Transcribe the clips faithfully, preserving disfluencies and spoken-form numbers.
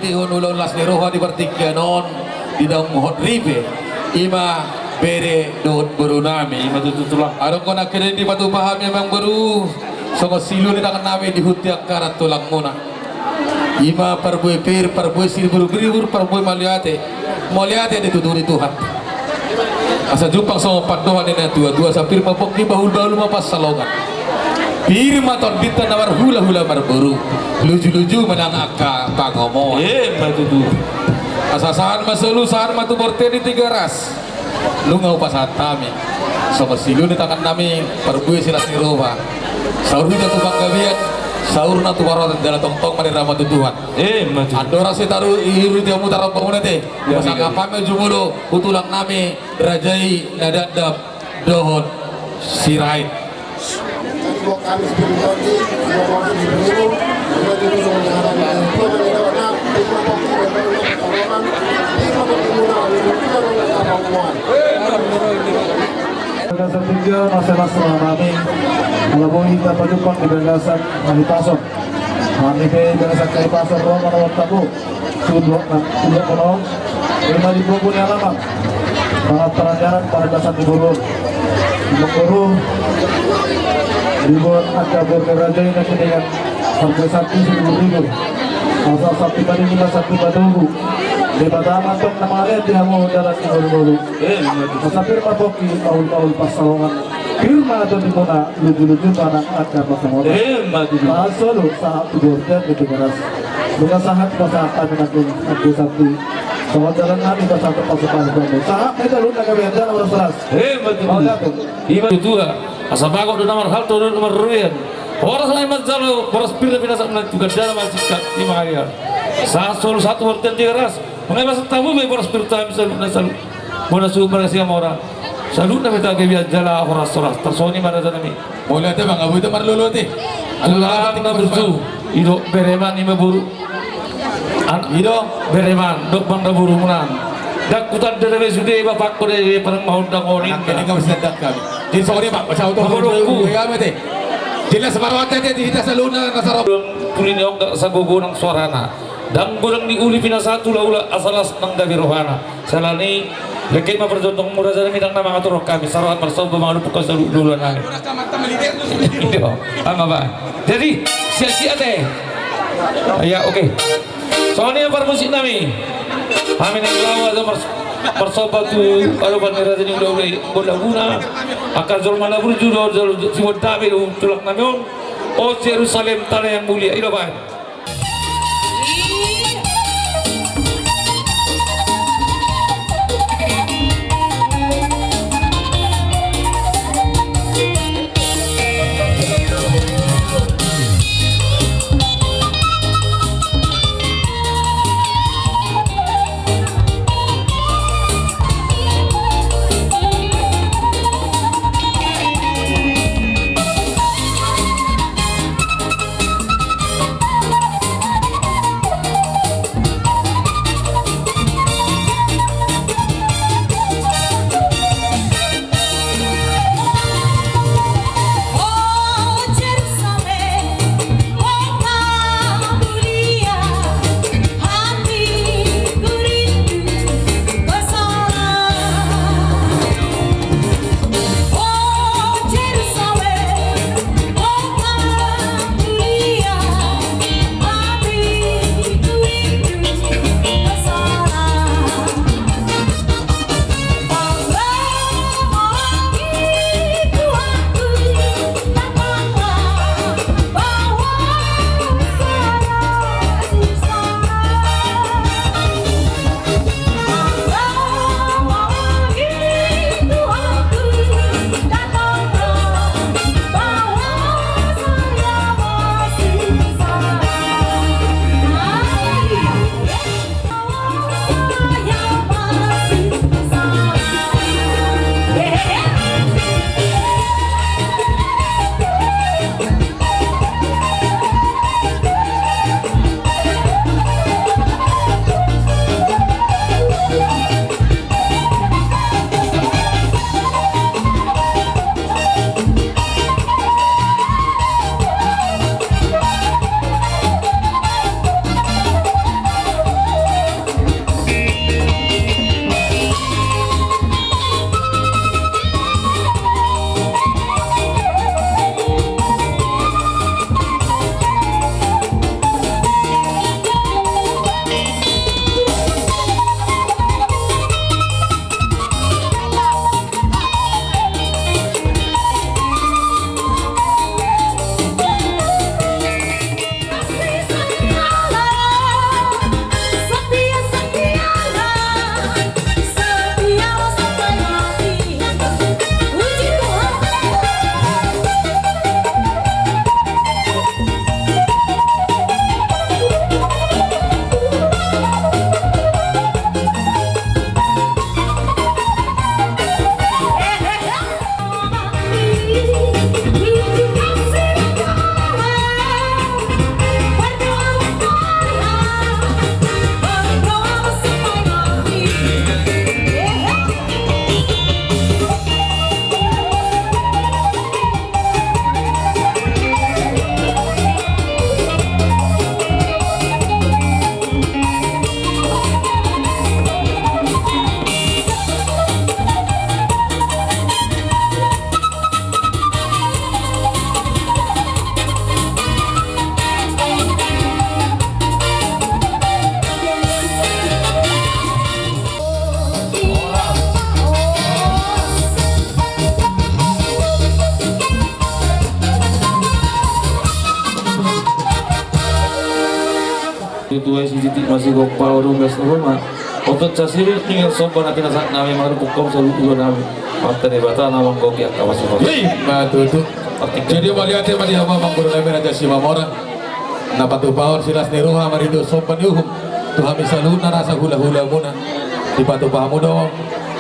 Dihon ulaon las ni roha di partingkian on, didaonghon ripe, i ma bere dohot boru nami. I ma tutu, Tulang. Adong do nangkin dipatupa hami, amang boru, songon silua ni tangan nami di hunti angka na tulang muna. I ma parbue pir, parbue siriburribur, parbue mauliate. Mauliate di tutu di Tuhan. Asa jumpang songon pandohan ni na tua-tua, asa pir ma pongki, bahul-bahul ma pansalongan. Pir ma tondinta na marhula-hula marboru, luju-luju ma nang angka pangomoan. Emma tutu. Asa sahat ma solu, sahat ma tu bontean ni Tigaras. Nunga hupasahat hami songon silua ni tangan nami parbue silas ni roha. Saur hita tu panggabean, saur na tu parhorasan, jala tongtong ma diramoti Tuhan. Emma tutu. Andorang sai taruhon i hamu tarombang muna ate. Jadi, jadi. Pasangapan ma jumolo tu tulang nami raja i na dandap dohot Sirait. Asa tinggal masalah selama ini. Kalau mau kita pajumpang di bagasan Hahipason. Hami pe bagasan Hahipason, Roma, Roma Tabu. Sudah, sudah kono. Ima di buku ni alaman. Sangat terang jalan pada dasar di buku. Di buku. Dibuat angka buat raja ini dengan harga satu seribu ribu. Asal satu tadi kita satu batu. Di pertama tu nama lihat dia mau jalan di buku. Asa pir ma pongki, bahul-bahul pansalongan. Pir ma tondimuna, luju-luju ma nang angka pangomoan. Emma tutu. Tahan solu, sahat tu bontean ni Tigaras. Nunga sahat, pasahat hami nangkin, nangkin santi. Songon jalan nami, pasahat, pasahat, pasahat. Sahat ma i, saluhutna gabe jala horas-horas. Emma tutu. Mauliate. Ima tutu. Asa bagot do na marhalto, dohot na marrobean. Horas ma i manjalo, horas pir na pinasahat, na tu gandana masingkat, ima harian. Sahat solu, sahat tu bontean Tigaras. Mangae basa tamu be boras pirta hami saluhutna, saluhutna. Bona suhut marga Siamora. Saluhutna be tahe biar jala horas-horas. Tarsongon i ma raja nami. Mauliate, mangaboi, marlolo ate. Tulang na burju. I do bereman, i ma boru. An-, i do bereman dohot bang na boru muna. Ndang hutanda be sude bapakku de, parange ma on, ndang on. Jadi songon i ma, pasahat tu boru. Jelas ma rohanta ate, di hita saluhutna na saro. Puli ni on, ndang sagogo nang suarana. Ndang godang ni uli pinasahat hula-hula, asa las nang gabe rohana. Siala ni i, lengket ma parjongjongonmu raja nami, ndang na mangaturhon hami, saroha marsomba mangalupuk hami saluhut doli nami. Ido, anggo ba. Jadi, siap-siap ate. Iya, oke. Songon i ma parmusik nami. Hami naeng laho ate mars-, marsomba tu adopan ni raja ni hula-hula i, bola guna. Angka jolma na burju do, jol-, jol-, si bontean be do, tulang nami on. O Jerusalem, tanah yang mulia. Ido ba. Tuai si titik masih gompa orang biasa rumah. Otot sasiri dengan somba nanti nasak nami maru pukau salu dua nami. Mata Debata nama goki angka masih gompa. Hei, matutu. Jadi mauliate ma di hamu amangboru nami Raja Simamora. Na patupahon silas ni roha marhite somba ni uhum tu hami saluhutna nasa hulahula muna. Dipatupa hamu do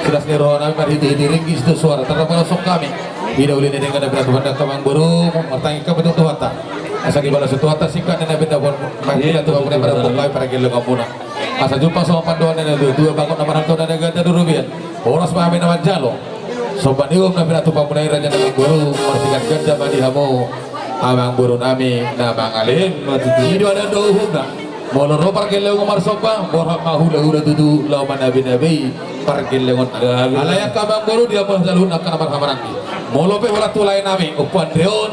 silas ni roha nami marhite-hite ringgit tu suara tarapala song kami. Ida uli ni denggan na pinatupa ni Tuhan amangboru, martangiang hami tu Tuhanta. Asa dibalos Tuhanta singkat ni na pinatupa ni Tuhan amangboru, pargellengon muna. Asa jumpang songon pandohan ni na dua-dua, bangun na marhalto na ganda durubian. Horas ma hami na manjalo. Somba ni uhum na pinatupa muna i raja ni amangboru, marsingkat ganda ma di hamu amangboru nami na mangalehon. I do adat do uhumna. Molo ro pargellengon marsomba, borhat ma hulahula tutu laho manabe-nabe i pargellengon. Alai angka amangboru di hamu saluhutna angka na marhahamaranggi. Molo pe holan tu lae nami, Ompu Andre on,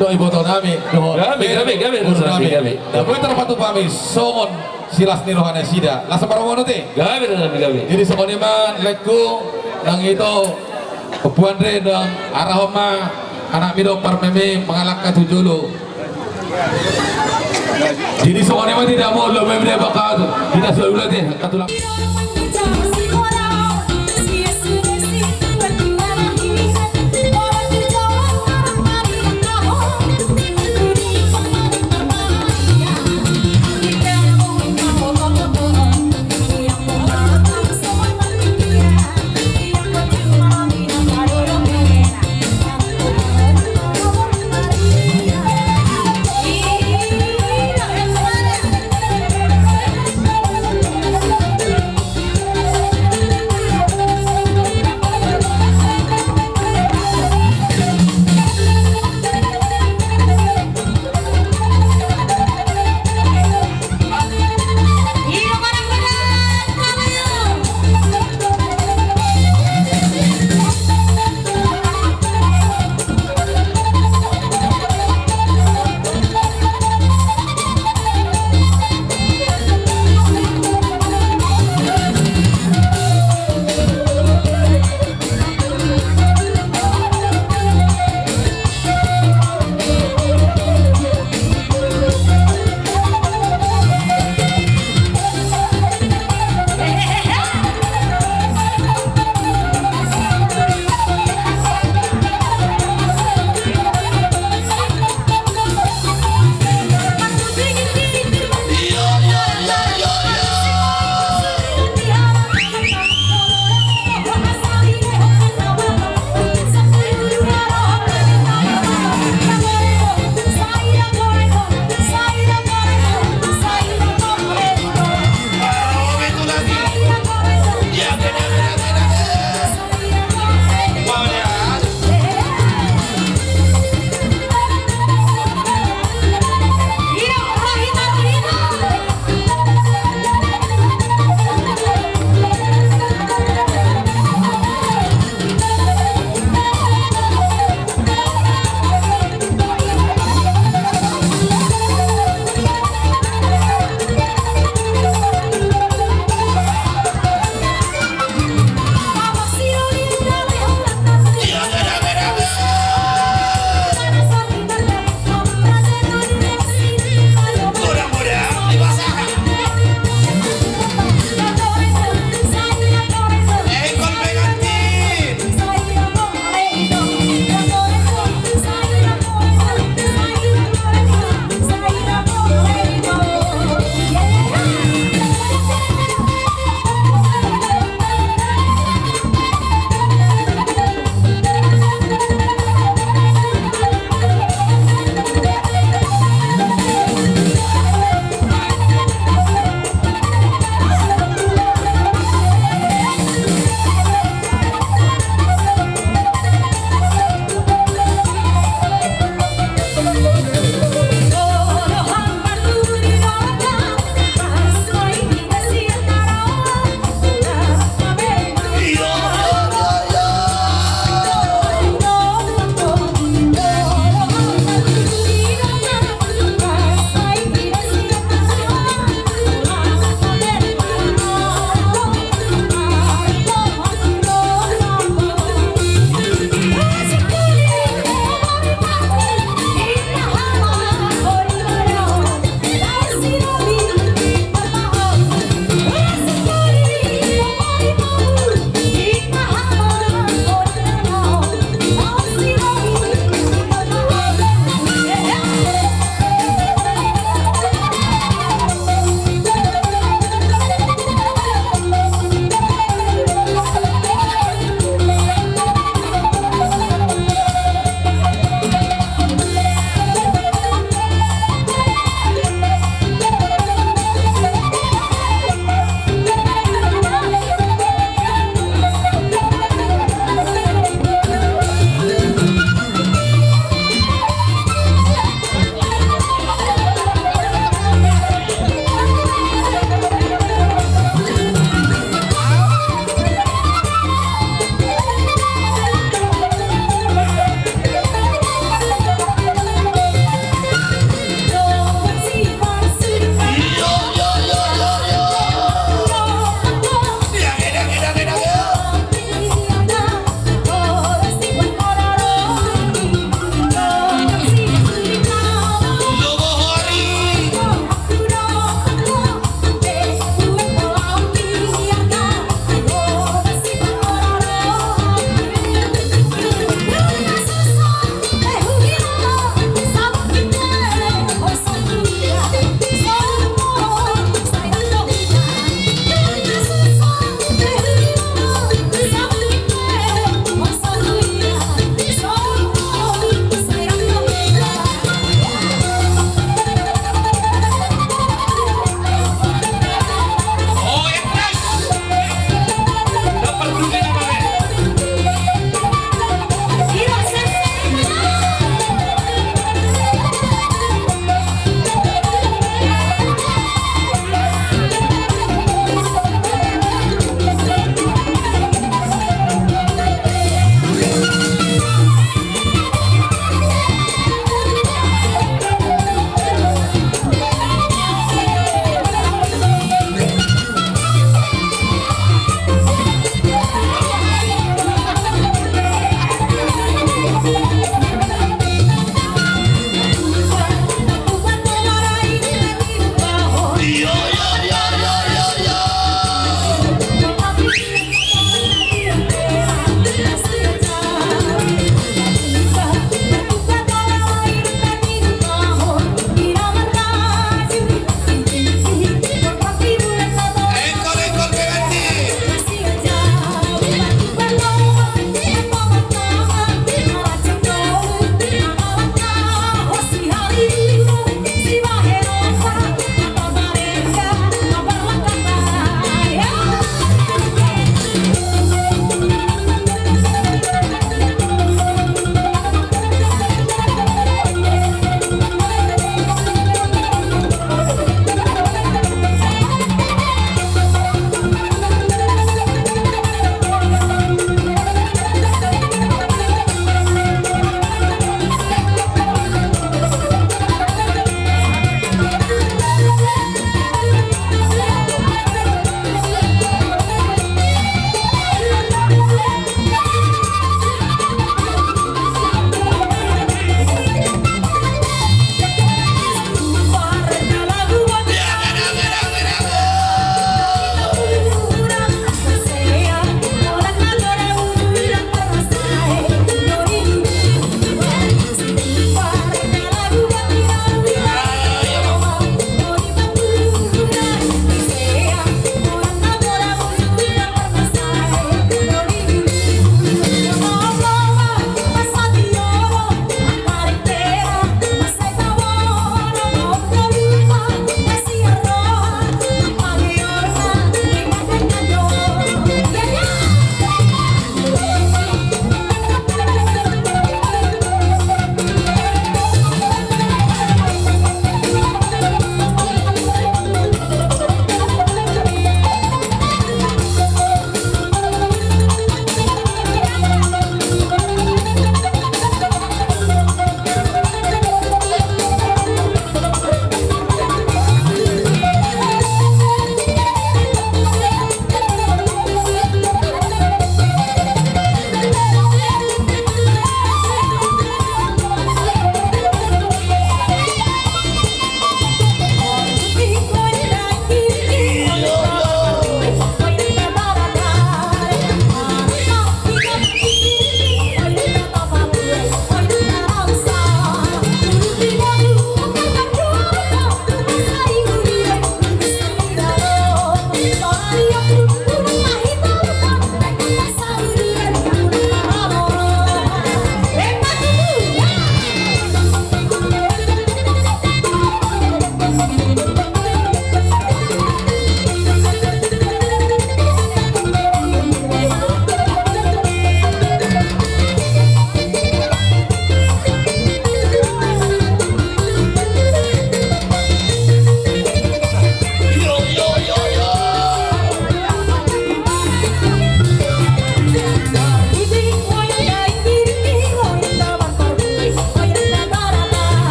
dohot iboto nami, dohot gabe, gabe, gabe, boru nami. Na boi tarpatupa hami songon silas ni roha nasida. Las ma roha muna te. Gabe, gabe, gabe. Jadi songon i ma laengku, nang ito, Ompu Andre, dang arahon ma anakmi dohot parumaenmi mangalangka tu jolo. Jadi songon i ma di hamu, laho manabe-nabe, angka hita saluhutna te, angka tulang.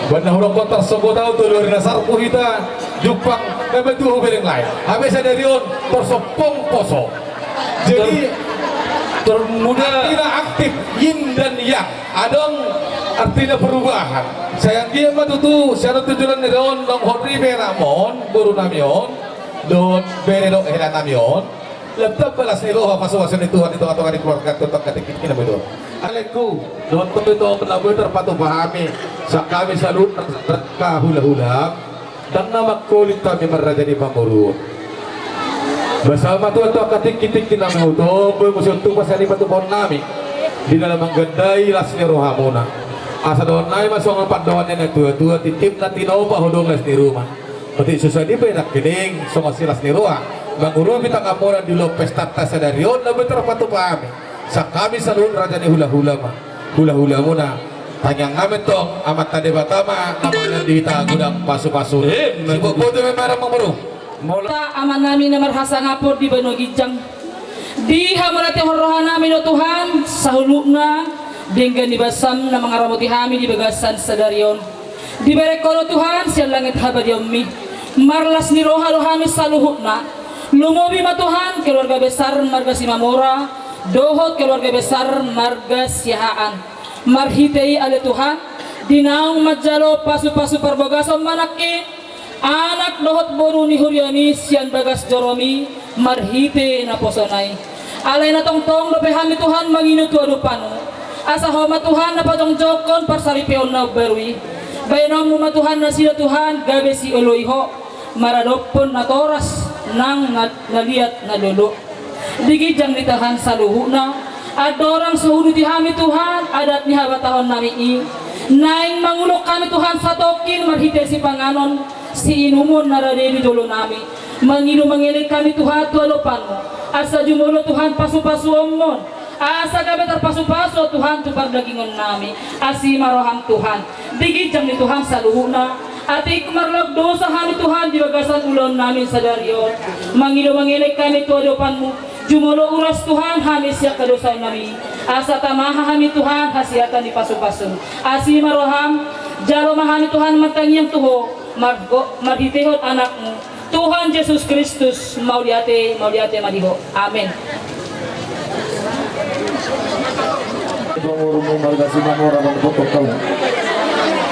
Baen na hurang kotor sogot au tolu ari na sarpu hita jumpang na betul bereng lain. Habis sadari on torsompong poso. Jadi termuda artina aktif, yin dan yang. Adong artina perubahan. Sayang dia ma tutu siaran tujuan ni daon nang hori beramon guru nami on don bere do hela nami on. Lam tamba las ni roha pasupasu ni Tuhan di tongatonga ni keluarga tu tongka tingki tingki na boi do. Alengku, nonton itu pernah boi tarpatupa hami. Sak hami salut angka hulahula. Dang na mangkolit hami marraja ni pamoruon. Basama Tuhan tu angka tingki tingki na mehutong boi musi on tu pasani patupahon nami. Di dalam manggandai las ni rohamuna. Asa dohonon nami ma songon pandohan ni na tuatua titip na tinopa hodong las ni ruma. Otik susah dipe nangkining songon silas ni roha mangurupi tangan muna di ulaon pestanta sadari on na boi tarpatupa hami. Sak hami saluhut raja ni hulahula ma hulahulamuna. Tangiang hami tong Amanta Debata ma na mangido di hita godang pasupasu. Sibuk boto memang marang manguru. Mauliate. Amanami na marhasangapon di banua ginjang. Dihamauliatehon rohanami do Tuhan saluhutna denggan ni basam na mangaramoti hami di bagasan sadari on. Dibereng Ho do Tuhan sian langit habadiaonmi. Marlas ni roha do hami saluhutna. Lumobi ma Tuhan keluarga besar marga Simamora dohot keluarga besar marga Siahaan. Marhite i ale Tuhan, di naung manjalo pasupasu parbagason ma nangkin anak dohot boru ni huriami sian bagas joromi marhite naposona i. Alai na tongtong dope hami Tuhan mangido tu adopanmu. Asa Ho ma Tuhan na pajongjonghon parsaripeon na umbaru i. Baenonmu ma Tuhan nasida Tuhan gabe sioloi Ho maradophon natoras nang na, na liat na lolo. Di ginjang ni Tuhan saluhutna, andorang so huuduti hami Tuhan adat ni habatahonnami i, naeng mangulok hami Tuhan satongkin marhite sipanganon siinumon na rade di jolonami. Mangido mangelek hami Tuhan tu adopanmu, asa jumolo Tuhan pasupasuonmon, asa gabe tarpasupasu Tuhan tu pardagingonnami. Asi ma roham Tuhan. Di ginjang ni Tuhan saluhutna, atik marlaok dosa hami Tuhan di bagasan ulaonnami sadari on. Mangido mangelek hami tu adopanmu, jumolo uras Tuhan hami sian hadosaonnami. Asa tamaha hami Tuhan hasehatan ni pasupasum. Asi ma roham, jalo ma hami Tuhan martangiang tu Ho, margo-, marhitehon anakmu. Tuhan Jesus Kristus, mauliate, mauliate ma di Ho. Amen. Pangurungmu marga Simamora bang potong kau.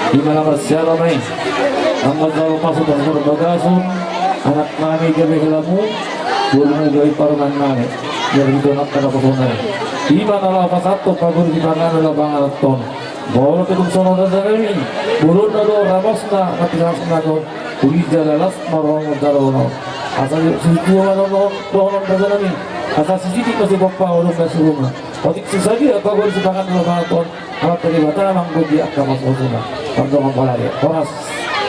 Di malam marsiala mai. Anggo jalo masuk ke rumah bagasun. Anaknami gabe helamu. Gurmu gabe parumaennami. Biar itu anak kada kosong nami. Di mana lah pasatto paguru di panganan lah panganan ton. Molo pe tung songon rajanami, boruna do ramosna, mati ramosna do, uli jala las marongol jala ono. Asa sisitua ma dohonon rajanami, asa sisitik ma sipompa odong na surunga. Otik sisadia pagori sipangan do pangaton, amat tadi batang manggogi angka mas osuna. Pardongan palari, horas.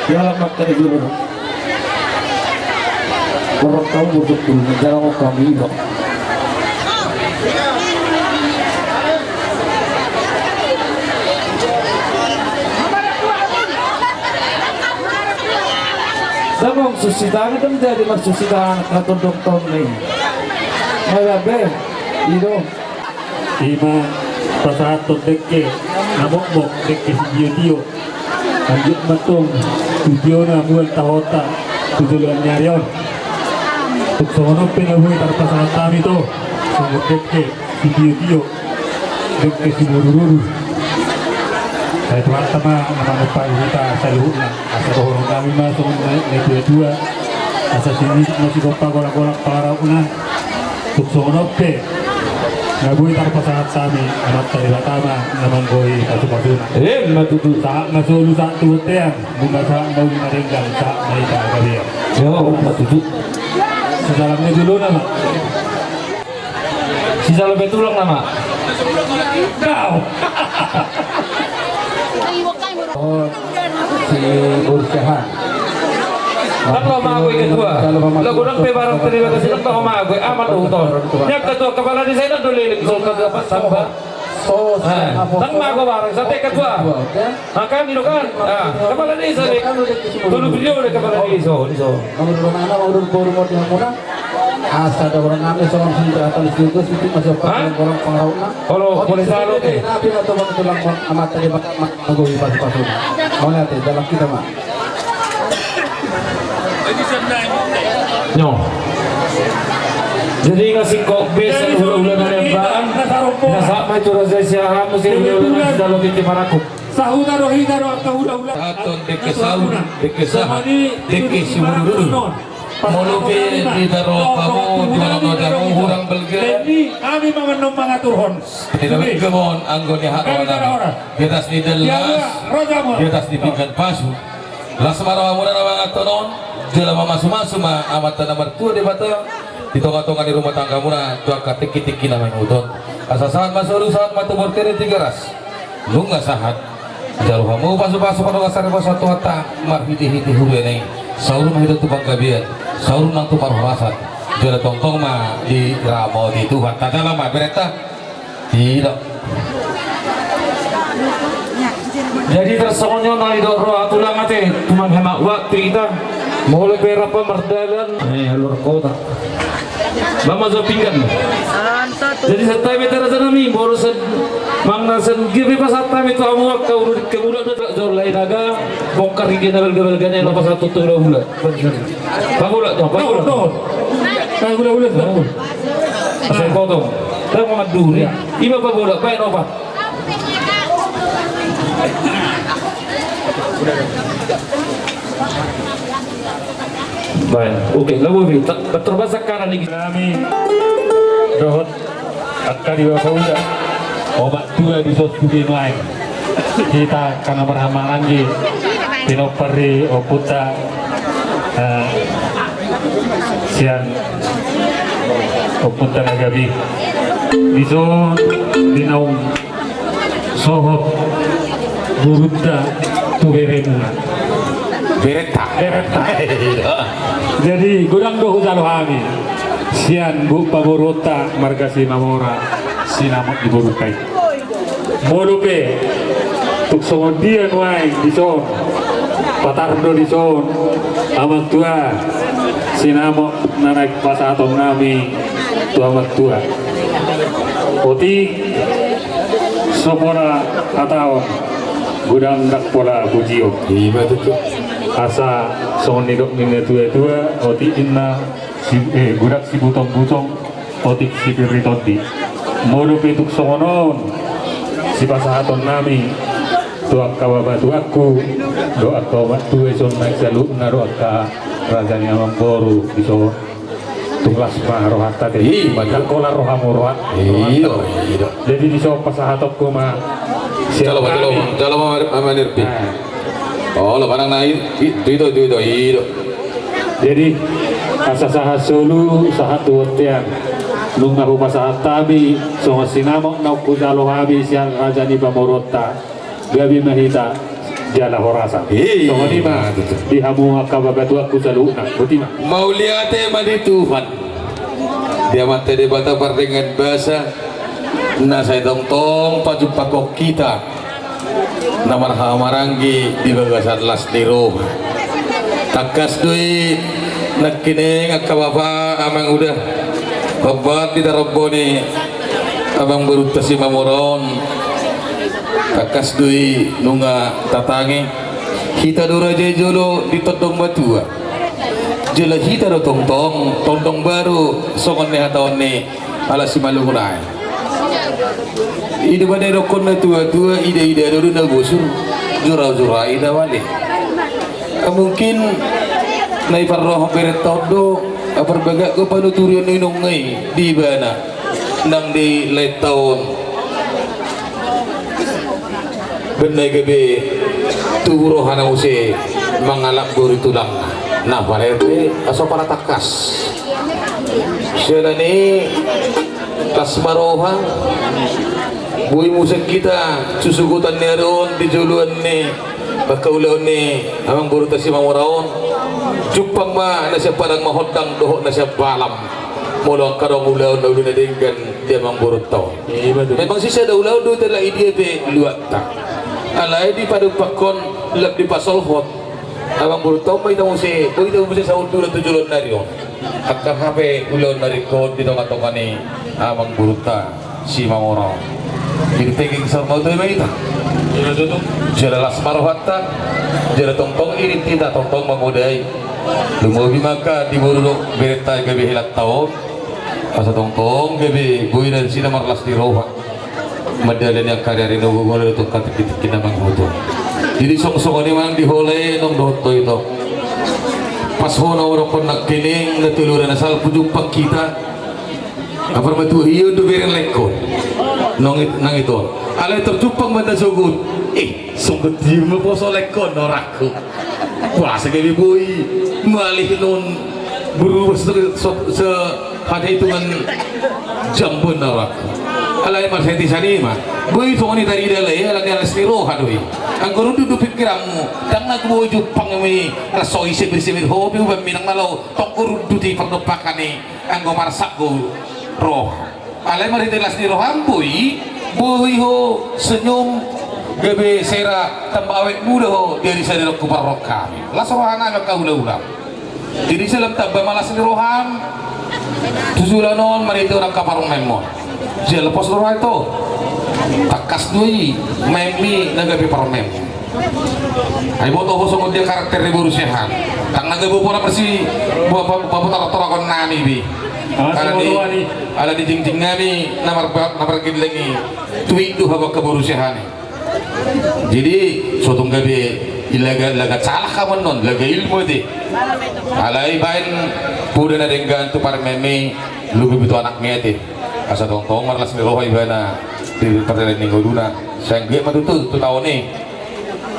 Di alam makan di dulu. Orang tahu betul, jangan mau kami iba. Damang susi tangan, dong jadi mas susi tangan, katundong tong ni. Maya be, ido. Ima pasahathon dengke na mokmok, dengke sitiotio. Lanjut ma tong tu tiona mual tahota tu joloan ni ari on. Tung songon on pe na boi tarpasahat hami tu songon dengke sitiotio, dengke simururudu. Sai Tuhanta ma na mangupai hita saluhutna. Asa dohonon nami ma songon na, na tuatua. Asa sisitik ma sipompa golanggolang pangarahutna. Tung songon on pe na boi tarpasahat hami, Amanta Debata ma na manggoi pasupasuna. Emma tutu. Sahat ma solu sahat tu bontean, nunga sahat ma uli na denggan, sahat ma hita gabean. Emma tutu. Sijalo be tulang nama. Sijalo be tulang nama. Dao. Si Bursahan. Kan lo mago i ketua. Lo godang pe barang terima kasih, kan lo mago i aman lo utor. Yang ketua kepala desa itu dulu, ini ketua pas tambah. Tang ma gobar, sampe ketua. Makan di dokan. Kepala desa de. Tolu beliau de kepala desa. Di so. Menurut anak, menurut boru mau di hamuna. Asa ada orang nami sama sini datang di situ, situ masuk orang pengaruhnya. Kalau boleh salut, eh. Nabi atau bang tulang amat tadi bakat mak menggui pas-pas. Mau lihat ya, dalam kita mah. Nyo. Jadi ngasih kok besan hula-hula na lembaan. Na sama itu raja siahamu sih hula-hula na dalam itu marakup. Sahuta do hita do angka hula-hula. Sahaton dengke saur, dengke sahat, dengke simudurudu. Molo pe ditaruhon hamu di mana-mana hamu hurang balga. Kami mangan mangaturhon. Tidak baik gamon anggo ni hak. Di atas ni dallas, di atas ni pinggan pasu. Las ma rohamuna na manganhon on, jala mamasu-masu ma Amanta na martua Debata di tonga-tonga ni rumah tanggamuna tu angka tingki-tingki na mangihuthon. Asa sahat ma solu, sahat ma tu bontean ni Tigaras. Nunga sahat, jalo hamu pasu-pasu pardongansaripeon sian Tuhanta marhite-hite huria na i. Saur ma hita tu panggabean, saur nang tu parhorasan. Jala tongtong ma diramoti Tuhan. Tajalo ma berenta. Tidak. Jadi tarsongon i on na didok roha tulang ate, tumang hemak waktu hita. Molo pe rap mardalan, eh, luar kota. Mama jo pinggan. Jadi santabi ma raja nami, boru sian manang sian gabe pasahat hami tu hamu angka ulu di kemuda do jol lai naga bongkar i na balga-balga na i na pasahat tu hula-hula. Pabola jo, pabola. Pabola, pabola. Asa potong. Tang manduri. Ima pabola, baen opat. Baen. Oke, lalu bi. Terbasa kanan lagi. Kami dohot angka di bapa uda. Omak tua di son tu di nuaeng. Hita angka na marhahamaranggi, pinompar ni ompunta, eh, sian ompunta na gabe i. Di son di naung sohot borunta tu beremuna. Berenta. Berenta. Jadi godang do hujalo hami sian boru pamoruonta marga Simamora sinamot di borunta i. Molo pe tung songon dia nuaeng di son, patar do di son amang tua sinamot na naeng pasahaton nami tu amang tua. Otik so pola hataon, godang ndang pola pujion. Asa songon nidok ni na tua-tua, otik ninna, godang sibutong-butong, otik sipir ni tondi. Molo pe tung songon on sipasahaton nami tu angka bapa tuangku dohot angka omak tua i son nai saluhutna dohot angka raja ni amangboru di son, tung las ma rohanta ate. Ndang holan rohamu roha. Jadi di son pasahatonku ma. Jalo ma, jalo ma, jalo ma. Olo, manang na i, i, itu, itu, itu, itu. Jadi asa sahat solu, sahat tu bontean. Nunga hupasahat hami songon sinamot naung hujalo hami sian raja ni pamoruonta. Gabe ma hita jala horasan. Songon i ma di hamu angka bapa tuangku saluhutna. Boti ma. Mauliate ma di Tuhan, di Amanta Debata pardenggan basa na sai tongtong pajumpangkon hita na marhahamaranggi di bagasan las ni roha. Tangkas do i nangkining angka bapa, amang uda, hombar di tarombo ni amangborunta Simamora on. Tangkas do i nunga tatangi. Hita do raja i jolo di tondong matua. Jala hita do tongtong tondong baru songon ni hataon ni halak Simalungun i. I do ma na didokkon na tua-tua, ida-ida do na bosur, jora-jora i na male. Mungkin na i parrohahon berenta on do, aparbagak do panuturion ni nunga i di ibana nang di lae taon. Baen na i gabe tubu rohana muse mangalap boru tulangna. Na pala R T, asa pala tangkas. Siala ni i las ma roha. Boi muse hita susugutan ni ari on di joloan ni pangkaulaon ni amangborunta Simamora on. Jumpang ma na sian padang mahondang dohot na sian balam. Molo angka adong ulaon na uli na denggan di amangborunta on. Memang sisada ulaon do hita, laho di dia pe luatta. Alai dipadumpakkon, lam dipasolhot amangborunta on ma hita muse, boi hita muse saundulan tu joloan ni ari on. Angka hape ulaon na ringkot di tongatonga ni amangborunta Simamora on. Jadi tengking saur matua ma hita. Jala las ma rohanta. Jala tongtong irit hita tongtong mangodai. Lumobi ma angka di boru dohot berenta gabe helanta on. Asa tongtong gabe boi nasida marlas ni roha mandalani angka ariari na gogona dohot angka tingkitingki na manggoto. Jadi songon songon i ma nang di ho lae, nang dohot ho ito. Pas ho na hudok on nangkining na tolu ari na salpu jumpang hita. Apala matua hian do bere na laengkon. Nang it-, nang ito. Alai tor jumpang ma na sogot. Eh, sogot i ma poso laengkon, norangku. Puasa gabe boi. Malih non berubah se-, se-, sehari hitungan jam, bonar. Alai marhite sian i ma. Boi songon i tarida lae, alani las ni roha do i. Anggo rundut do pingkiranmu, ndang na boi jumpang i, las ho i sebir-sebir ho pe uban minang na laho, tonggo rundut i pardompakan i, anggo marsanggo roha. Alai marhite las ni roham boi, boi ho senyum, gabe sera, tamba awet muda ho, jadi sadari on huparrohahon hami. Las rohanami angka hulahula. Jadi jala tamba ma las ni roham tu joloan on marhite angka parumaenmon. Jala pos roha ito. Tangkas do i maenmi na gabe parumaen. Ai boto ho songon dia karakter ni boru siahaan. Ndang na gabe pola persi, bo-, bo-, bo-, boru tortoragon nami be. Alani, alani jingjing nami na mar-, na margelleng i. Tu i do hamu angka boru siahaan i. Jadi so tung gabe i laga, laga salah hamu annon, laga ilmu ate. Alai baen poda na denggan tu parumaenmi, lumobi tu anakmi ate. Asa tongtong marlas ni roha ibana di pardalanan ni ngoluna. Sai anggiat ma tutu tu taon i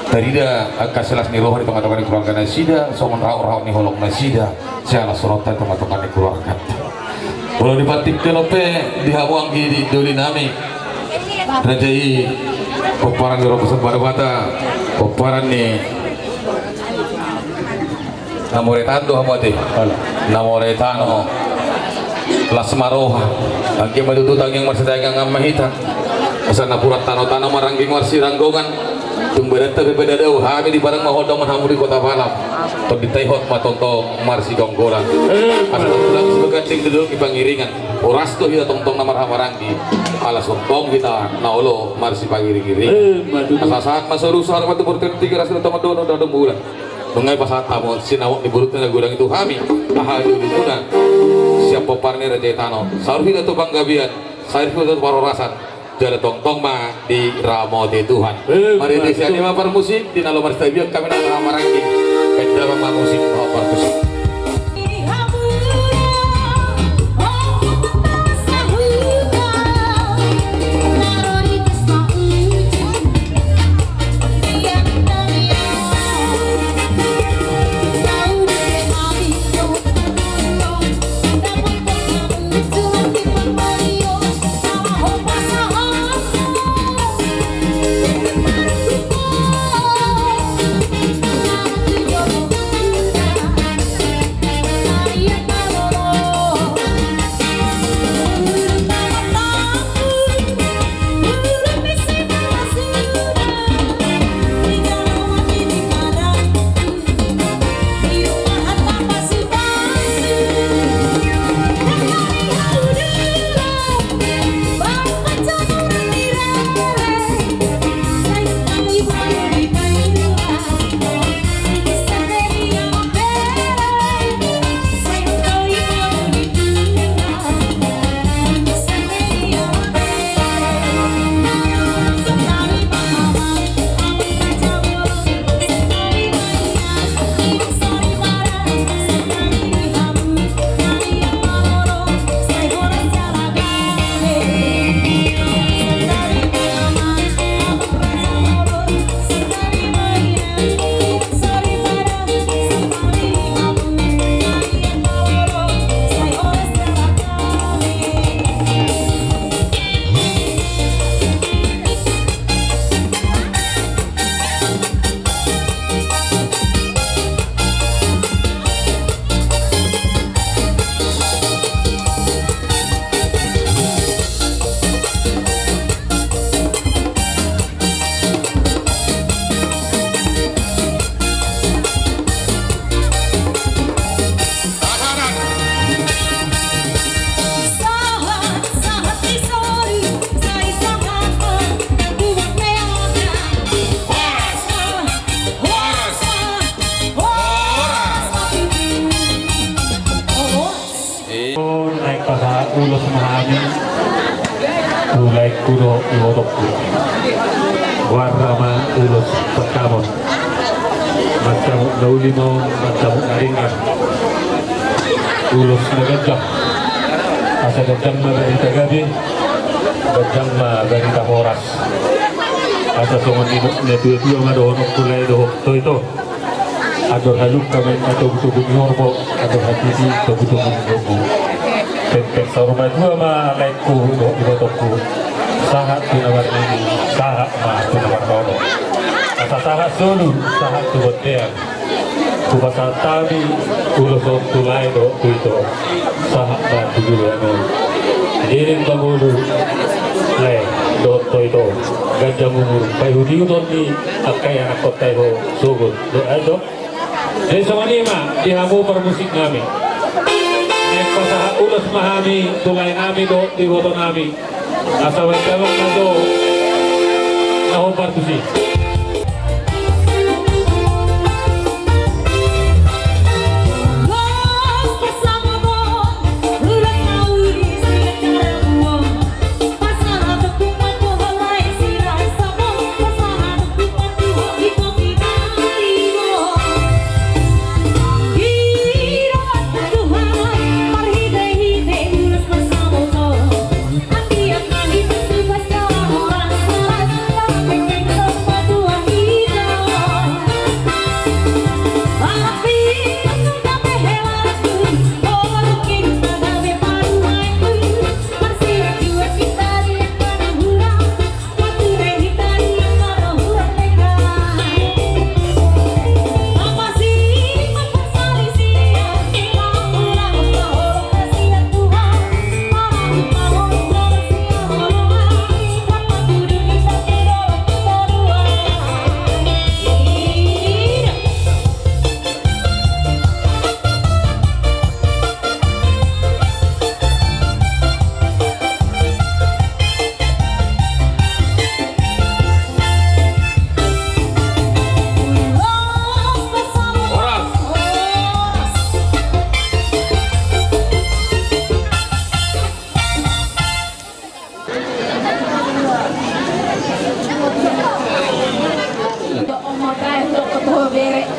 tarida angka silas ni roha di tongatonga ni keluarga nasida, songon rahut-rahut ni holong nasida. Siala songon i di tongatonga ni keluarga. Molo di partingkian on pe di hamu anggi di doli nami, raja i, pomparan ni Ompu Sambara Bata, pomparan ni na mora i tano do hamu ate. Na mora i tano. Las ma roha. Anggiat ma tutu tangiang marsitaingonan ma hita. Asa napuran tano-tano maranggi marsiranggongan. Tung badanta pe pada dao, hami di Padang ma hondongan, hamu di Kota Balam. Tondinta i hot ma tongtong marsigomgoman. Asa tongtong sibaganding duduk di pangiringan. Horas do hita tongtong na marhahamaranggi. Ala tongtong hita na olo marsipangiring-iring. Asa sahat ma solu, sahat ma tu bontean, Tigaras, Situmorang dohot Situmorang Bulan. Nunga dipasahat hamu sinamot ni borunta na godang i tu hami, aha di ulumuna, sian pomparan ni raja i tano. Saur hita tu panggabean, saur hita tu parhorasan, jala tongtong ma diramoti Tuhan. Marhite sian i ma parmusik, di na laho marsitabibia hami na marhahamaranggi. Baen damang ma musik, baen parmusik. Hami tu laengku dohot ibotongku. Goarna ma ulos pansamot. Mansamot na uli ma on, mansamot na denggan. Ulos na ganjang. Asa ganjang ma barita gabe, ganjang ma barita horas. Asa songon nidok ni natuatua ma dohononku, lae dohot ito. Andor halumpang ma inna togutogu ni horbo, andor hatiti togutogu ni lombu. Pengpeng saur matua ma laengku dohot ibotongku. Sahat tu na marnini, sahat ma tu na marnono. Asa sahat solu, sahat tu bontean. Hupasahat hami ulos on tu lae dohot tu ito. Sahat ma tu joloan on. Denggan ma ngolu lae dohot ito. Ganjang umur, paihutihut on ni angka ianakhonta i ho sogot. Dohot ai do. Jadi songon i ma di hamu parmusik nami. Naeng pasahat ulos ma hami tu lae nami dohot tu iboto nami. Asa baen damang ma jo na hombar tusi.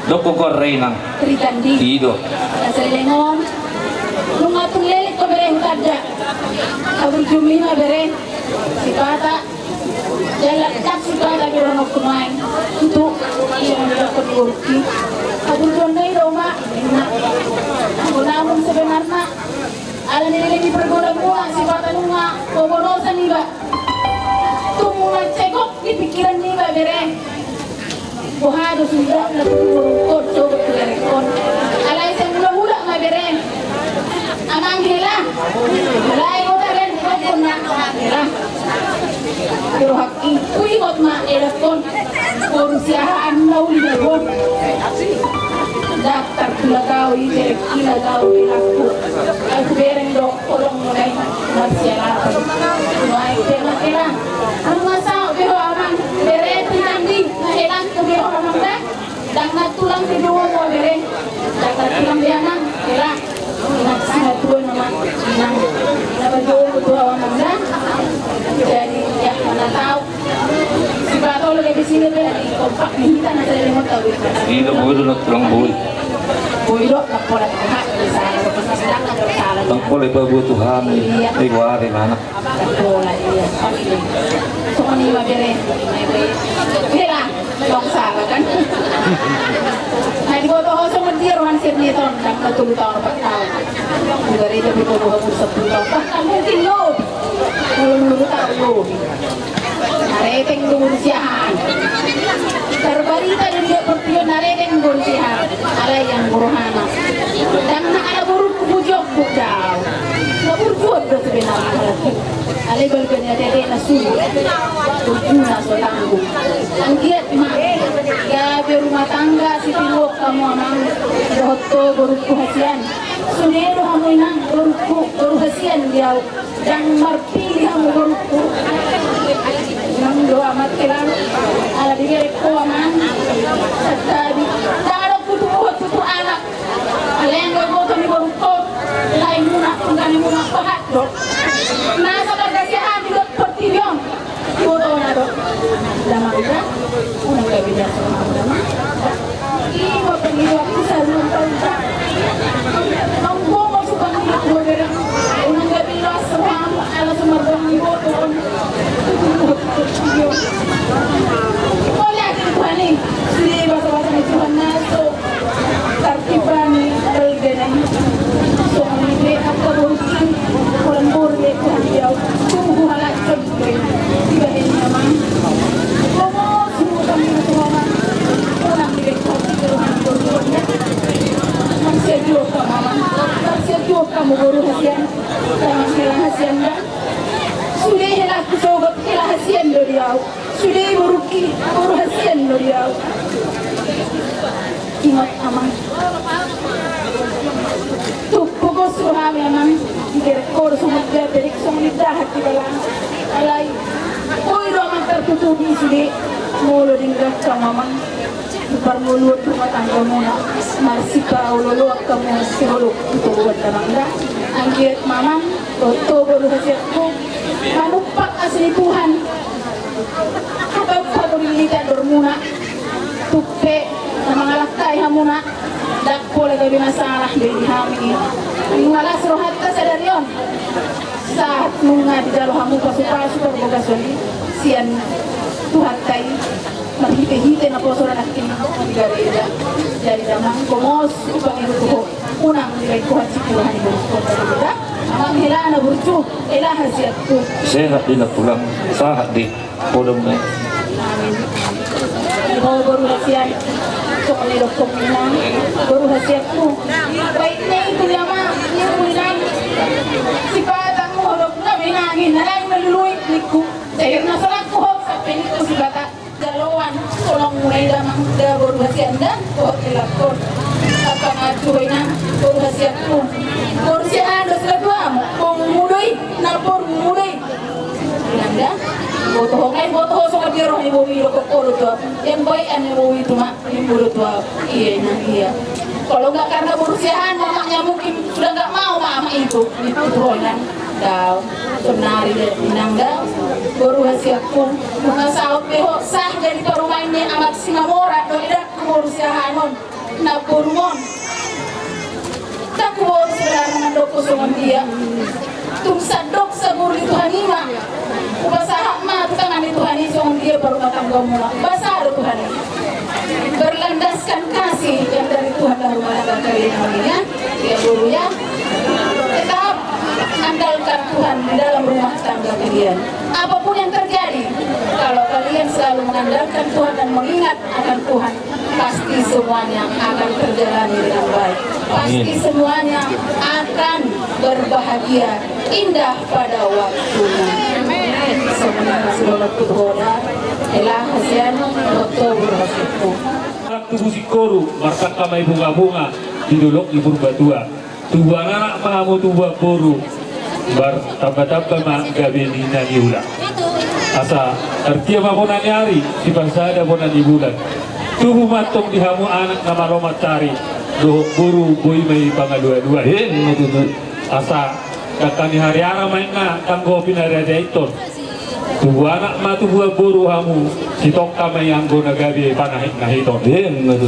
Dok ko, Reinang. Ridandi. Ido. Nasa lengon. Nunga tung lelek ko bere hutanda. Abu jumli ma bere. Sipata. Jala tak sipata bere no kumain. Itu. Iya, nunga tung lelek. Abu jumli do ma. Nah. Abu namun sebenarna. Ala ni leleng ni pergaulan mua, sipata nunga, bobonosan iba. Tung nunga cekok di pikiran niba bere. Boha do sudah na tu burung kon, coba tu erekon. Alai seng mula-mula ma bere. Amang hela. Alai kota ben, kota na hela. Rohak i, kuingot ma erekon. Boru siahaan na uli na gok. Daftar tu lagau i, bereng i lagau di laku. Aku bereng do, kodong mulai marsialapan. Mulai bereng hela. Anu masa, bero amang. Bere tu nandi, na helang tu bero amang da. Dang na tulang di dua mo bere. Dang na tulang di amang. Hela. Inang sinatua nama, inang, inang bajo ketua wanang da. Jadi, ya, mana tahu. Si Bato lo di sini, be, di kompak ni hita na saya lima tahun. Iya, boy do na tulang boy. Boy do, tak boleh, tak boleh, tak boleh, tak boleh. Tak boleh, bagus Tuhan. Iya. Eh, gua hari mana? Bola, iya. Songon i ma bere. Bela, tong salah kan. Nah, diboto ho songon dia rohan sirni ton, dang na tolu taon, empat taon. Di gareja diboto ho sepuluh taon. Bahkan mungkin lobi. Mulu-mulu taon lobi. Nareteng do boru siahaan. Tarbarita do di portfolio nareteng boru siahaan. Alai yang boru hana. Dang na ala boru ku bujok bujau. Na burjuon do sebenarna. Alai balga ni atete na sulit. Burjuna so tanggung. Anggiat ma gabe rumah tangga sitiruon hamu amang dohot ho borungku hasian. Sude do hamu inang borungku, boru hasian di au. Dang marpilih hamu borungku. Inang do amat helang. Ala diberek ho amang. Santabi. Dang adong tutu buhot tutu anak. Alai anggo iboto ni borungkon, lae muna, pungkani muna, Pahat do. Na so marga siahaan di portibi on. Iboto na do. Damang da. Unang gabe da so damang. Ima pangidoanku saluhut taon da. Nunga bomo supan di boberang. Unang gabe las roham ala so marga iboto on. Mauliate di Tuhan i. Sude basabasa ni Tuhan na so tartiban ni balga na i. Songon i pe angka borungku, holan boru ni Tuhan i au. Tubu halak songon i pe dibahen ni amang. Bomo surutan ni Tuhan. Unang dibahen Tuhan. Marsiajuak hamu amang. Marsiajuak hamu boru hasian. Tangan hela hasian da. Sude hela kusogot hela hasian do di au. Sude borungki, boru hasian do di au. Ingot amang. Tung pogos rohami amang. Digerek ho do songon dia, berik songon indahan di dalan. Alai. Boi do amang tartutupi sude. Molo denggan hamu amang. Di parngoluon rumah tanggamuna. Marsipaolooloan hamu siholong tu toruan damang da. Anggiat ma amang. Dohot ho boru hasianku. Manumpak asi ni Tuhan. Hatop hamu di lilitan dormuna. Tung pe na mangalangkai hamuna. Ndang pola gabe masalah be di hami i. Nunga las rohanta sadari on. Sahat nunga dijalo hamu pasupasu parbagason i sian Tuhanta i. Marhitehite naposo na nangkin di gareja. Jadi damang, bomo supan iboto ho. Unang dibahen Tuhan sipura ni boru. Amang hela na burju, hela hasianku. Sehat di na tulang, sahat di podom na i. Amin. Ho boru hasian. Songon i dohonon ni inang, boru hasianku. Baik ni tu ama, ni inang. Sipata mu holok na benangin, na lain na lului ningku. Cair na solangku hok sampe ningku sipata. Jaloan, tolong mulai damang da boru hasian da, dohot hela on. Apa ngatu ho inang, boru hasianku. Boru siahaan do sila tuamu, borumu do i, na borumu do i. Inang da, boto ho, ai boto ho songon dia roha ni boru i do, koko do tuamu. Yang baik an ni boru i tu ma, ni boru tuamu. Iya inang, iya. Kalau nggak karena boru siahaan, mamanya mungkin sudah nggak mau ma ama itu. Itu ho inang. Dao, sonari da inang da, boru hasianku, nunga saut be ho sah jadi parumaen ni Amak Simamora, dohot idakku boru siahaan on, na borum on. Ndang huboto sebenarna mandok ho songon dia. Tung sandok sagur ni Tuhan i ma. Hupasahat ma tu tangan ni Tuhan i songon dia parrumatanggaonmuna. Basa do Tuhan i. Berlandaskan kasih yang dari Tuhan dan rumah tangga kalian ini ya. Ya boru ya. Tetap andalkan Tuhan di dalam rumah tangga kalian. Apapun yang terjadi, kalau kalian selalu mengandalkan Tuhan dan mengingat akan Tuhan, pasti semuanya akan terjalani dengan baik. Pasti semuanya akan berbahagia, indah pada waktunya. Semuanya sudah waktu hoda, elah hasian, waktu berhasilku. Tubu singkoru, martangka ma i bunga-bunga di dolok ni Purbatua. Tubuan anak ma hamu tubuan boru, martamba-tamba ma gabe ni na niula. Asa artia ma bona ni ari, sipasada bona ni bulan. Tubu ma antong di hamu anak na malo mansari, dohot boru boi ma i pangalualuan. Asa dangka ni hariara ma inna tanggo pinariariaithon. Tubu anak ma tubuan boru hamu, sitongka ma i anggo na gabe panahitnahiton.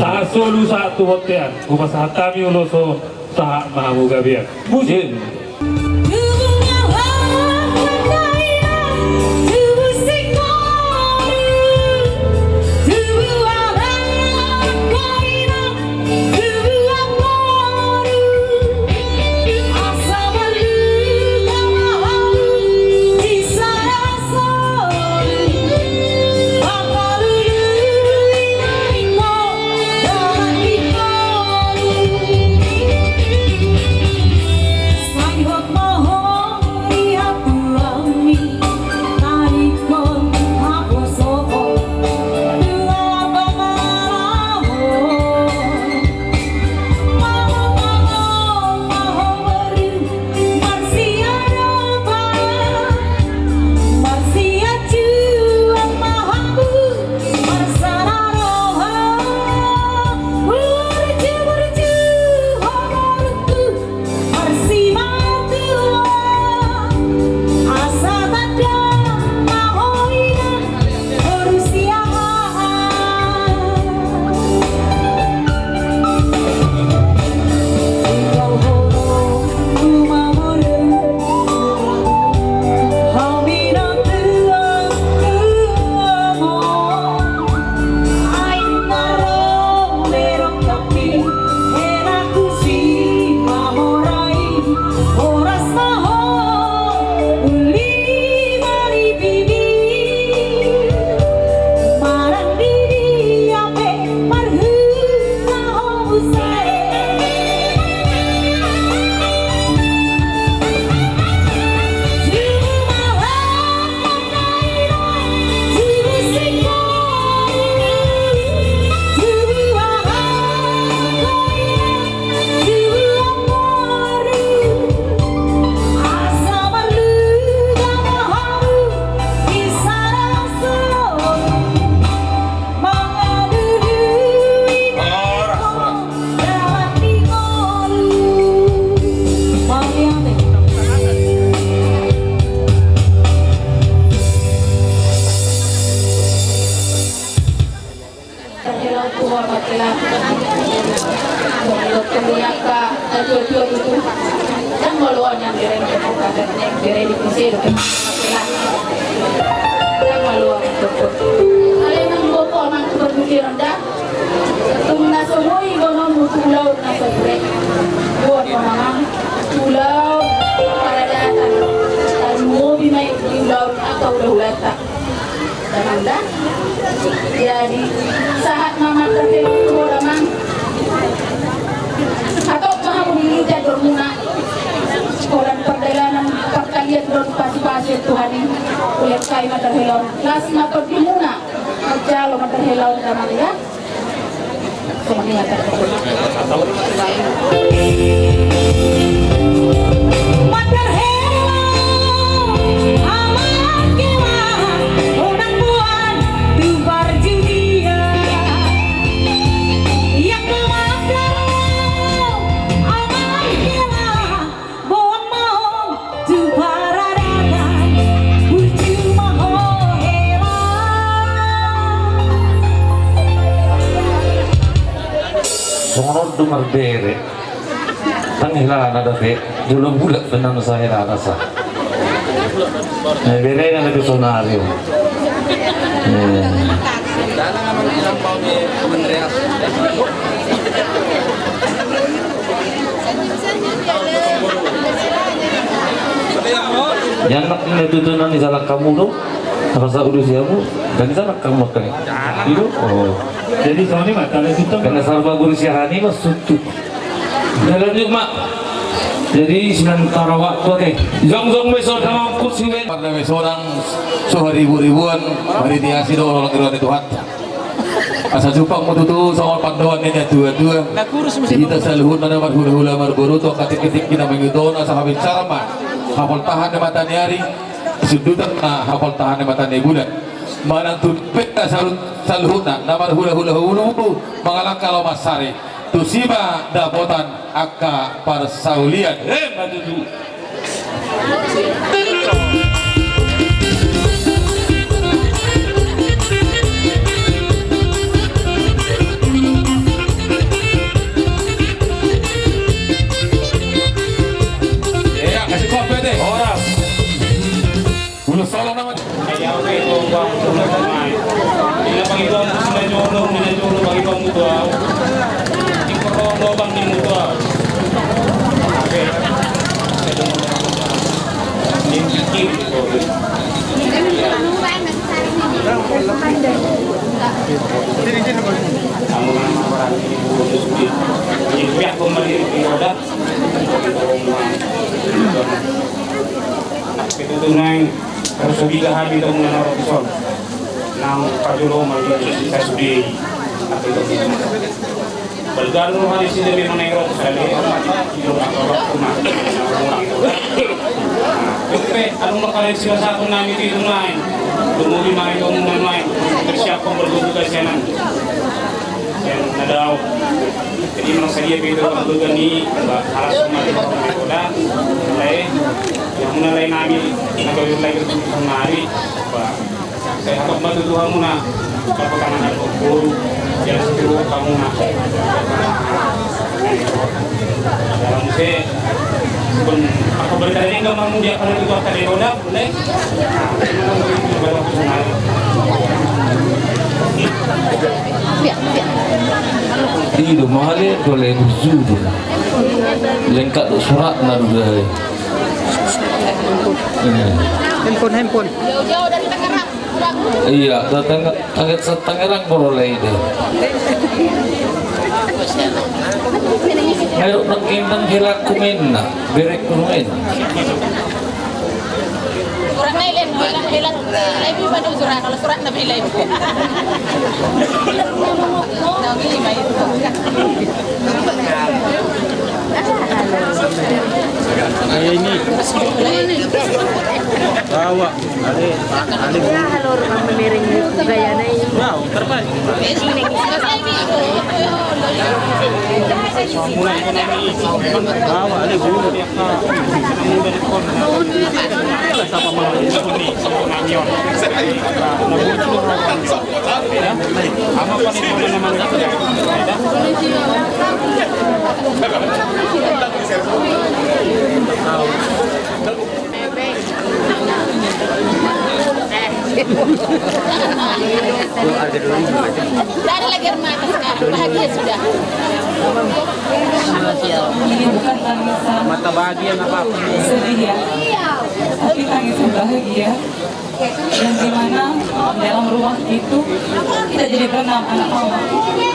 Sahat solu sahat tu bontean, hupasahat hami ulos on. Sahat ma hamu gabe. Musik. Bere di kuse do kena. Ndang malo amang tokot. Ale nang boko amang tu parbukiron da. Tung na so boi bononmu tu ulaon na so bure. Buat mamang tu ulaon paradatan. Tarlumobi ma i di ulaon angka hulahulanta. Damang da. Jadi sahat ma marhelaon tu ho damang. Hatop ma hamu di litan dormuna. Holan pardalanan parkalian dohot pasupasu Tuhan i. Ulehon hami marhelaon. Las ma tondimuna. Manjalo marhelaon damang da. Boan ma on tu paradatan, burju ma ho hela. Songon on do marbere. Ndang hela na dope, jolo bulak pe ndang sahelana sa. Eh, berena na tu sonari. Eh. Ia anak ni tutu na ni salah hamu do, rasa urusi hamu, dan ni salah hamu kan? Ido, oh. Jadi songon i ma tale tutu. Karena sarba urusi hami mas tutu. Jalan yuk mak. Jadi sementara waktu ate. Jongjong be so damang kursi wen. Pada be sonang so ribu-ribuan, hari diasi do orang kira Tuhan. Asa jumpang ma tutu songon pandohan ni na tua-tua. Hita saluhutna na marhula-hula marboru tu angka tingki-tingki na mangihut on asa habinsar ma hapoltahan ni mata ni ari, sundutan ma hapoltahan ni mata ni bulan. Manang tu pe na saluhutna na marhula-hula hulu mangalangka lomo sari. Tusi ma dapotan angka parsaulian. Emma tutu. Ia, kasih kopi deh. Horas. Ulos solo nama. Ia, oke, itu bang, itu bang. Ia, bang, itu bang, sudah nyolong, sudah nyolong, bang, itu bang, itu bang. Itu bang, bang, itu bang. Oke. Ini, ini, ini. Sini, sini, Bang. Kamu nama orang ini, Bu Susi. Ini pihak pemberi roda. Ketutunan. Harus lebih ke hami tu mengenal Robinson. Nang pajolo mami kita sudah. Balga do hami sida memang na i ro tu sale. Iyo, angka waktu ma. Dope, anu ma kalian sila satu nami tu itu main. Tunggu di main, tunggu main main. Persiapkan berbuka sianan. Sian na dao. Jadi memang sadia pe itu berbuka ni, ba, alas ma di orang na i ro da. Lae, yang muna lae nami, na kau lae itu sehari, ba, Sai hatop ma tutu hamuna, dapotan anak boru, jala sitiruon hamuna. Jala muse, pun, angka berita ini nggak mau dia pada tutu angka dewada, boleh? Ido male dole busu do. Lengkap do suratna do da. Handphone, handphone. Jauh-jauh dari Tangerang. Iya, datang, datang, Tangerang baru lagi deh. Ayo, nang indang hela kumen na, berek kumen. Surat na ilen, hela, hela, hela ibu pada surat, kalau surat na hela ibu. Nah, ini. Bawa. Ale, ale. Halor mamiring gaya na i. Wow, terbaik. Bawa, ale, guru. Siapa mau? Ya. Apa nih namanya? Ya. Tidak ada lagi air mata sekarang, bahagia sudah. Ini bukan tangisan. Mata bahagia nggak apa-apa. Sedih ya. Tapi tangisan bahagia. Yang dimana dalam rumah itu kita jadi berenam anak mama,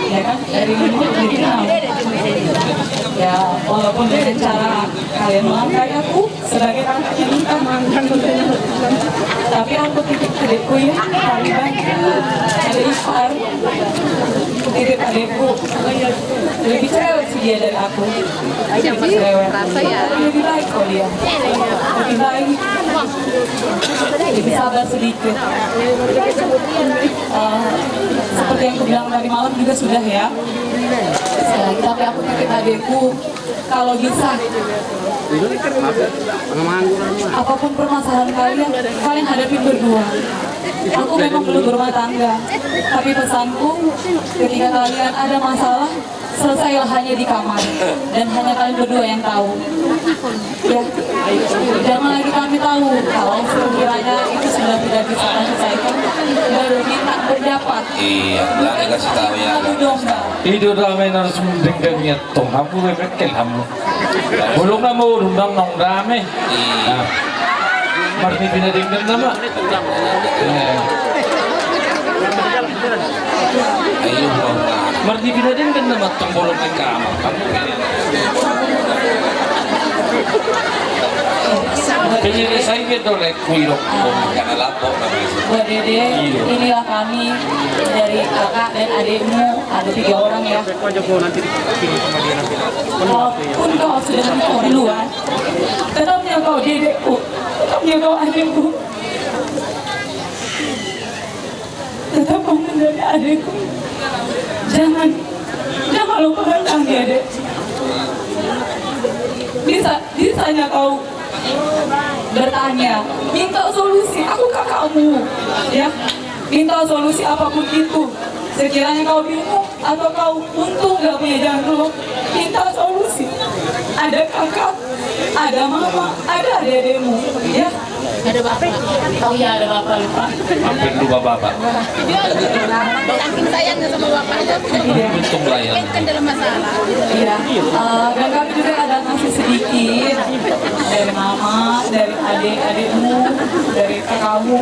ya kan? Dari lima jadi enam. Ya, walaupun dengan cara kalian melangkahi aku, sebagai kakak yang minta maaf. Tapi aku titip adekku ya, Taliban. Ada ipar. Titip adekku. Lebih cerewet sih dia dari aku. Cerewet. Rasa ya. Lebih baik kok dia. Lebih baik. Lebih sabar sedikit. Eh, seperti yang aku bilang tadi malam juga sudah ya. Sekali lagi, tapi aku titip adekku. Kalau bisa, apapun permasalahan kalian, kalian hadapin berdua. Aku memang belum berumah tangga, tapi pesanku, ketika kalian ada masalah, selesailah hanya di kamar, dan hanya kalian berdua yang tahu. Ya, jangan lagi kami tahu. Kalau sekiranya itu sudah tidak bisa kami selesaikan, baru minta pendapat. Iya, jangan dikasih tahu ya. Adu domba. Itu damai harus mendenggannya. Tong hamu bebek kel hamu. Bolong nama urung dang nong dame. Nah. Marnipi na denggan nama. Eh. Marnipi na denggan nama tong bolong na kamar. Pengen saya gitu lek kuirok. Karena lapor. Buat Dede, inilah kami dari kakak dan adikmu, ada tiga orang ya. Walaupun kau sudah menikah duluan, tetapnya kau dedekku, tetapnya kau adikku. Tetap kau menjadi adikku. Jangan, jangan lupakan kami, Dek. Bisa, bisanya kau bertanya, minta solusi, aku kakakmu, ya. Minta solusi apapun itu. Sekiranya kau bingung atau kau buntu gak punya jalan keluar, minta solusi. Ada kakak, ada mama, ada adik-adikmu, ya. Ada bapak. Oh iya, ada bapak, lupa. Hampir lupa bapak. Saking sayangnya sama bapaknya. Untung lah ya. Kan dalam masalah. Iya. Eh, dan kami juga ada ngasih sedikit dari mama, dari adik-adikmu, dari kakakmu.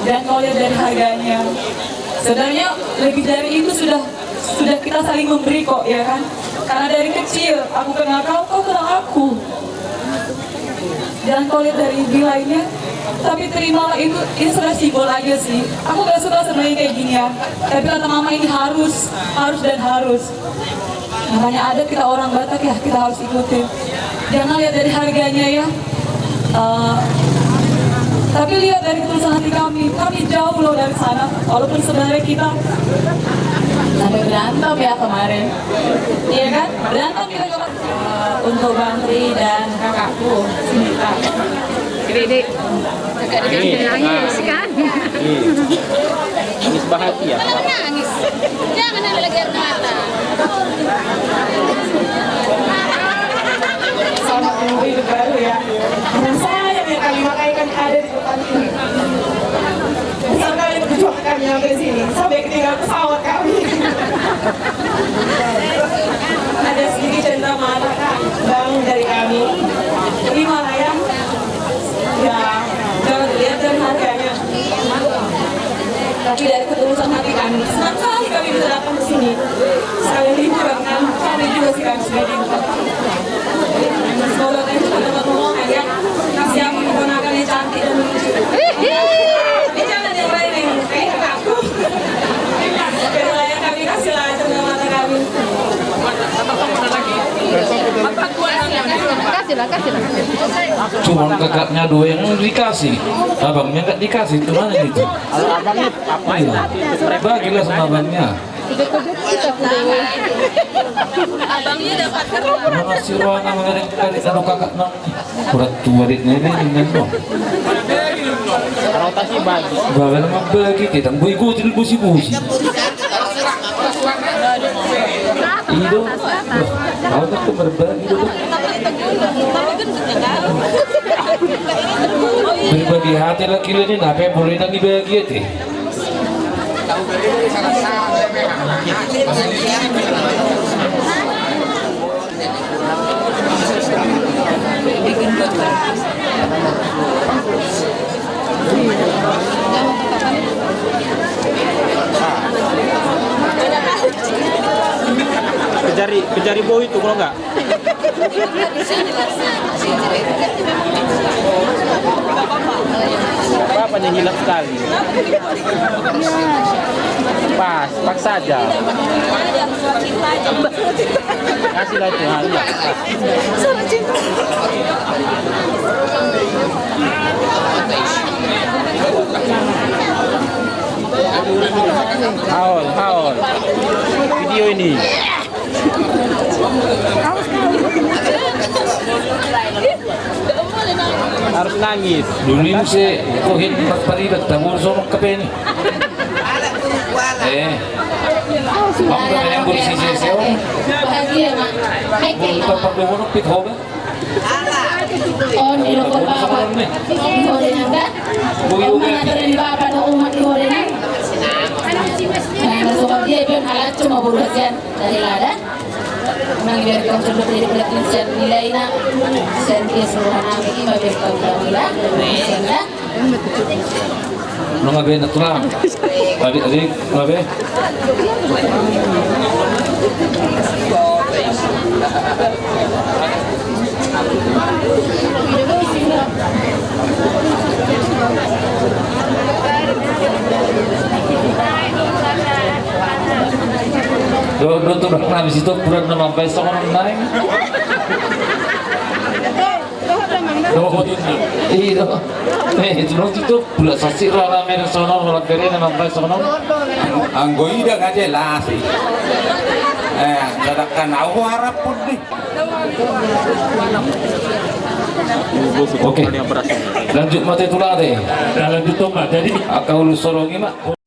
Dan kalau lihat dari harganya, sebenarnya lebih dari itu sudah, sudah kita saling memberi kok, ya kan? Karena dari kecil aku kenal kau, kau kenal aku. Dan kalau lihat dari nilainya, tapi terimalah itu, ini sekedar simbol aja sih. Aku gak suka sebenarnya kayak gini ya. Tapi kata mama ini harus, harus dan harus. Namanya adat kita orang Batak ya, kita harus ikutin. Jangan lihat dari harganya ya. Eh, tapi lihat dari ketulusan hati kami. Kami jauh loh dari sana. Walaupun sebenarnya kita sampai berantem ya kemarin. Iya kan? Berantem kita kemarin. Eh, untuk Bang Tri dan kakakku, Sinta. Dede. Kakak Dede nangis kan? Nangis bahagia. Jangan nangis. Jangan ada lagi air mata. Selamat menempuh hidup baru ya. Sayang ya kami, makanya kami ada di depan ini. Besar kali perjuangan kami sampai sini, sampai ketinggalan pesawat kami. Ada sedikit cendera mata, Kak, Bang, dari kami. Terima lah ya. Ya, jangan dilihat dari harganya. Tapi dari ketulusan hati kami, senang sekali kami bisa datang ke sini. Sekalian liburan kan, kami juga sih kami sudah di rumah. Semoga kalian cepat dapat momongan ya. Siapa keponakan yang cantik dan lucu. Tapi jangan yang lain yang kayak aku. Biar lah ya kami kasih lah cendera mata kami. Kasih lah, kasih lah. Cuma kakaknya dua yang dikasih, abangnya nggak dikasih, itu mana itu? Iya. Bagilah sama abangnya. Abangnya dapat kerja. Mana si Rohana mengadeng-adeng anu kakak nang. Orang tua di nenek ini dong. Rotasi bagi. Bahkan mambagi, kita boy gue tidak busi-busi. Ido, kau kan tuh berbagi dulu. Berbagi hati lah kira ni, napa yang boleh nang dibagi hati? Kejari, kejari bau itu kalau enggak. Bapaknya hilang sekali. Pas, pas saja. Kasihlah itu, ha, iya. Haul, haul. Video ini. Harus nangis. Dulu ini se, kohin pas paribat, tamu sono ke peni. Eh. Aku kan yang polisi seseo. Bahagia, Mak. Hai, Kak. Bapak dohono pit hoba. On di rokok bapak. Di hodenang, Kak. Om mana teren bapak do umat di hodenang. Nah, so dia bilang alat cuma bodoh sian. Dari lada. Mangibarkan sundut dari pelakin sian nilai na. Sian dia seluruh anak ini mabiarkan pelaku lah. Sian dah. Nunga be na tulang. Adik, adik, nunga be. Do, do, tulang na habis itu kurang nama baik sama naik. Dohot, iyo. Eh, itu nanti tu pula sasik rame sono, holan bere na mambaen sono. Anggo i da nggak jelas i. Eh, sedangkan au harap pun di. Oke. Lanjut ma te tulang te. Nah, lanjut, Mak. Jadi angka ulos sorong i, Mak.